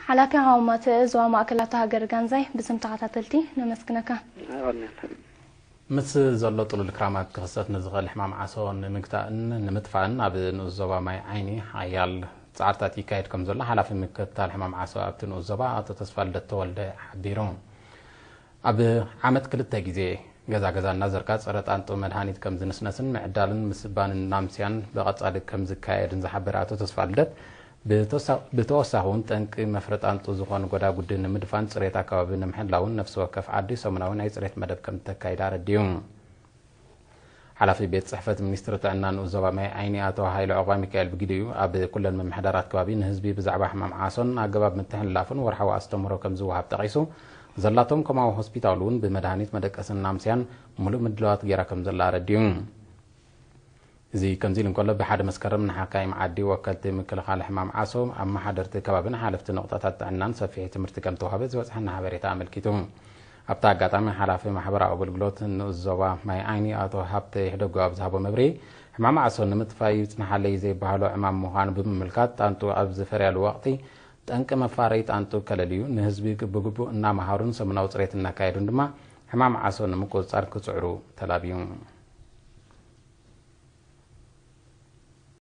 ሓላፊ ሃዋማት ዞባ ማእከላት ሃገር ጋንዛይ፣ ብስም ተኸታተልቲ ነመስግነካ። ኣይቐንየልና። ምስ ዘሎ ጥሉል ክራማት ክኽሰት ንዝኽእል ሕማም ዓሶ ንምግታእን ንምጥፋእን ኣብ ንኡስ ዞባ ማይ ዓይኒ ሓያል ጻዕርታት ይካየድ ከም ዘሎ ሓላፊ ምክትታል ሕማም ዓሶ ኣብቲ ንኡስ ዞባ ኣቶ ተስፋልደት ተወልደ ሓቢሩ። ኣብ ዓመት ክልተ ግዜ ገዛ ገዛ እናዘርካ ጸረ ጣንጡ መድሃኒት ከም ዝንስነስን ምዕዳልን ምስባንን ናምስያን ብቐጻሊ ከም ዝካየድን ዝሓበረ ኣቶ ተስፋልደት፣ ብተወሳኺ እውን ጠንቂ መፍረ ጣንጡ ዝኾኑ ጎዳጉዲ ንምድፋን ጽሬት ኣከባቢ ንምሕላውን ነፍሲ ወከፍ ዓዲ ሰሙናዊ ናይ ጽሬት መደብ ከም ተካይድ ኣረዲኡ። ሓላፊ ቤት ጽሕፈት ሚኒስትሪ ጥዕና ንኡስ ዞባ ማይ ዓይኒ ኣቶ ሃይለ ዑቕባሚካኤል ብግዲኡ፣ ኣብ ኩለን ምምሕዳራት ከባቢ ንህዝቢ ብዛዕባ ሕማም ዓሶን ኣገባብ ምትሕልላፉን ወርሓዊ ኣስተምህሮ ከም ዝወሃብ ጠቒሱ፣ ዘላቶም ኮማዊ ሆስፒታል እውን ብመድሃኒት መደቀስን ናምስያን ሙሉእ ምድላዋት ገይራ ከም ዘላ ኣረዲኡ። እዚ ከምዚ ኢሉ እንከሎ፣ ብሓደ መስከረም ንሓካይም ዓዲ፣ ወከልቲ ምክልኻል ሕማም ዓሶ፣ ኣመሓደርቲ ከባብን ሓለፍቲ ነቑጣታት ጥዕናን ሰፊሕ ትምህርቲ ከም ተዋህበ ዝበጽሐና ሓበሬታ ኣመልኪቱ። ኣብቲ ኣጋጣሚ ሓላፊ ማሕበራዊ ኣገልግሎት ንኡስ ዞባ ማይ ዓይኒ ኣቶ ሃብተ ይሕደጉ ኣብ ዝሃቦ መብርሂ፣ ሕማም ዓሶ ንምጥፋእ ይጽንሓለይ ዘይበሃሎ ዕማም ምዃኑ ብምምልካት፣ ጣንጡ ኣብ ዝፈርያሉ ወቕቲ ጠንቂ መፋረይ ጣንጡ ከለልዩ ንህዝቢ ብግቡእ እናመሃሩን ሰሙናዊ ጽሬት እናካየዱን ድማ ሕማም ዓሶ ንምቁጽጻር ክጽዕሩ ተላብዩ።